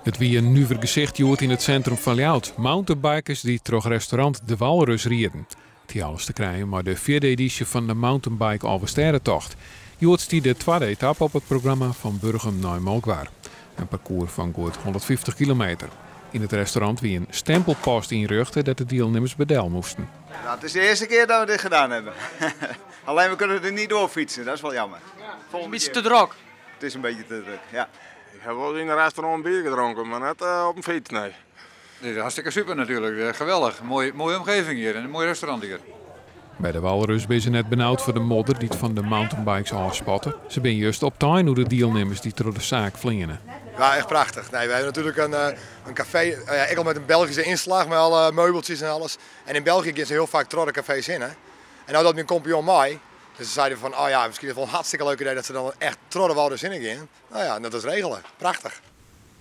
It wie in nuver gesicht hjoed yn it sintrum fan Ljouwert. Mountainbikers dy't troch restaurant De Walrus rieden. It hie alles te krijen mei de fjirde edysje fan de Mountainbike Alvestêdetocht. Hjoed stie de twadde etappe op it programma fan Burgum nei Molkwar. In parkoers fan goed 150 kilometer. Yn it restaurant wie in stempelpost ynrjochte dêr't de dielnimmers by del moasten. Nou, het is de eerste keer dat we dit gedaan hebben. Alleen we kunnen er niet door fietsen, dat is wel jammer. Een beetje te druk. Het is een beetje te druk, ja. Ik heb wel in een restaurant bier gedronken, maar net op een fiets, nee. Dit is hartstikke super natuurlijk. Geweldig. Mooie omgeving hier en een mooi restaurant hier. By de Walrus binne se net benaud foar de modder dy't fan de mountainbikes ôfspatte. Se binne just optein oer de dielnimmers dy't troch de saak fleane. Ja, echt prachtig. Nee, we hebben natuurlijk een café, ja, ik al met een Belgische inslag, met alle meubeltjes en alles. En in België gaan ze heel vaak troch de cafés in. Hè. En nou dat mijn compagnon mij, dus ze zeiden van, oh ja, misschien is het wel een hartstikke leuk idee dat ze dan echt troch de Walrus in gaan. Nou ja, dat is regelen. Prachtig.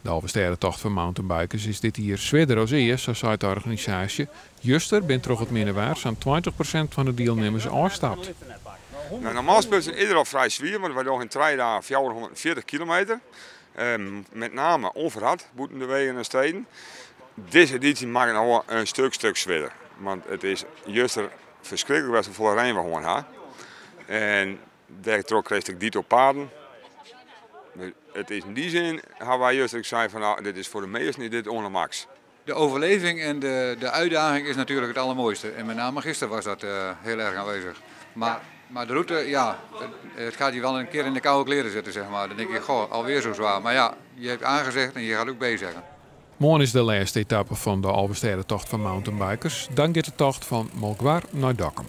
De Alvestêdetocht foar mountainbikers is dit jier swierder as ea, sa seit de organisaasje. Juster binne troch it minne waar sa'n 20% fan de dielnimmers ôfstapt. Nou, normaal gesproken is het al vrij zwier, want wij doen in 3 dagen 440 kilometer. Met name onverhard, bûten de wegen en steden. Deze editie maakt het nog wel een stuk swierder. Want it is juster ferskriklik best folle rein we hân ha. En dêrtroch kreeg ik dito paden. Het is in die zin, hawwe wy juster ik sei fan, nou, dit is foar de measten dit oan de max. De overleving en de uitdaging is natuurlijk het allermooiste. En met name gisteren was dat heel erg aanwezig. Maar de route, ja, het gaat je wel een keer in de koude kleren zitten, zeg maar. Dan denk je, goh, alweer zo zwaar. Maar ja, je hebt A gezegd en je gaat ook B zeggen. Moarn is de lêste etappe fan de Alvestêdetocht fan mountainbikers. Dan giet de tocht fan Molkwar nei Dokkum.